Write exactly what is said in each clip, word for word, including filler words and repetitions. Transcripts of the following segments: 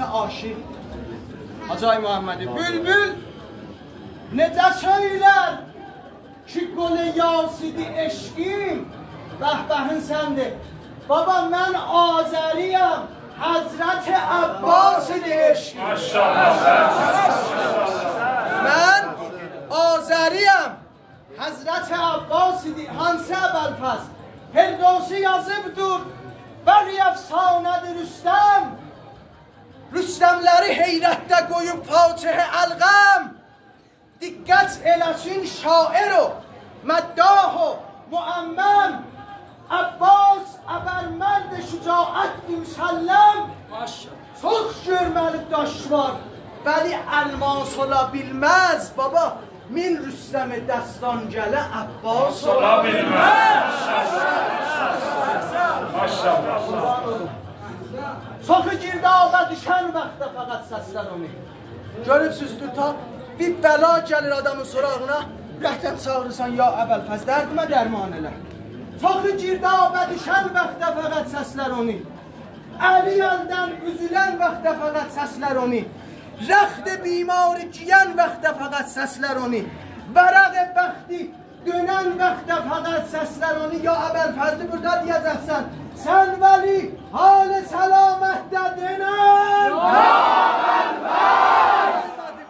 عاشیق حاج آقای محمدی. بولبول نئجه سؤیلر کی، گل یاسیدی عشقیم، به‌بهین سندیر. بابا، من آذری‌یم، حضرت عباسیدی عشقیم. ماشاءالله. من آذری‌یم، حضرت عباسیدی. هانسی ابوالفضل؟ فردوسی یازیبدیر، ولی افسانه‌دیر رستم. رستم‌لری حیرتده قویوب فاتح القم. دقت ائله‌سین شاعر و مداح و معمم. عباس ابرمرد شجاعتدی مسلم. ماشاءالله. چوخ گؤرمه‌لی داش وار، ولی الماس اولا بیلمز. بابا، مین رستم دستان گله، عباس اولا بیلمز. ماشاءالله. چوخو گردابه دوشن وقتده فقط سسلر اونو. گؤروبسوز، تا بیر بلا گلیر آدامین سوراغینا، اورکدن چاغیریرسان: «یا ابوالفضل، دردیمه درمان ائله.» چوخو گردابه دوشن وقتده فقط سسلر اونو. الی الدن اوزولن وقتده فقط سسلر اونو. رخت بیماری گئین وقتده فقط سسلر اونو. ورق بختی دؤنن وقتده فقط سسلر اونو. یا ابوالفضلی بورادا دئیه‌جکسن: «سن ولی حال سلامتده دئنن.» یا ابوالفضل!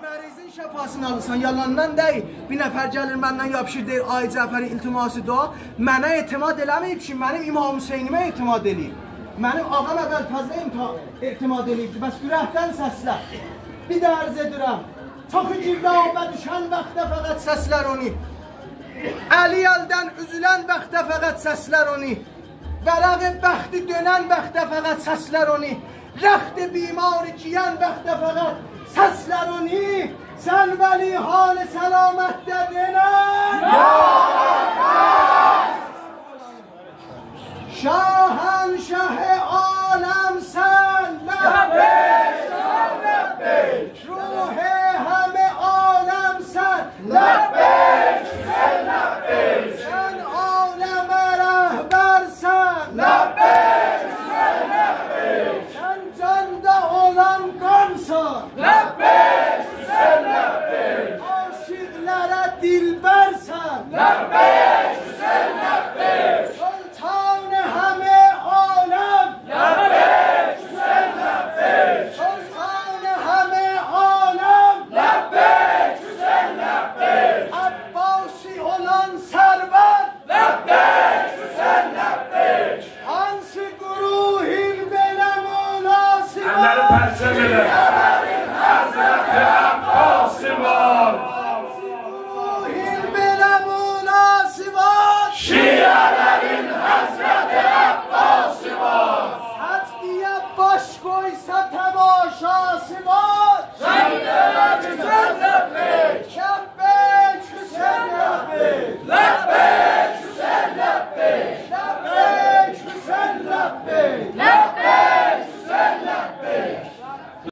مریضین شفاسینی آلیرسان، یالاندان دئییل. بیر نفر گلیر مندن یاپیشیر، دئییر: «آقای جعفری، التماس دعا.» منه اعتماد ائله‌مه‌ییب کی، منیم امام حسینیمه اعتماد ائله‌ییب. منیم آقام ابوالفضله امتا-، اعتماد ائله‌ییب کی، بس اورکدن سسله. بیر ده عرض ائدیرم. چوخو گردابه دوشن وقتده فقط سسلر اونو. الی الدن اوزولن وقتده فقط سسلر اونو. ورق بختی دؤنن وقتده فقط سسلر اونو. رخت بیماری گئین وقتده فقط سسلر اونو. سن ولی حال سلامتده دئنن. شاهنشاه عالم‌سن، لبیک، لبیک. روح همه عالم‌سن، لبیک، لبیک. سن عالمه رهبرسن، لبیک، لبیک. سن جاندا اولان قانسان، لبیک، لبیک. عاشیقلره دلبرسن، لبیک، لبیک. سلطان همه عالم، لبیک، لبیک. سلطان همه عالم، لبیک، لبیک. عباسی اولان سرور، لبیک، لبیک. هانسی گروهین بئله مولاسی وار؟ اللری پرچم ائله. شیعه‌لرین حضرت عباسی وار. هانسی گروهین بئله مولاسی وار؟ شیعه‌لرین حضرت عباسی وار. سجده‌یه باش قویسا تماشاسی وار؟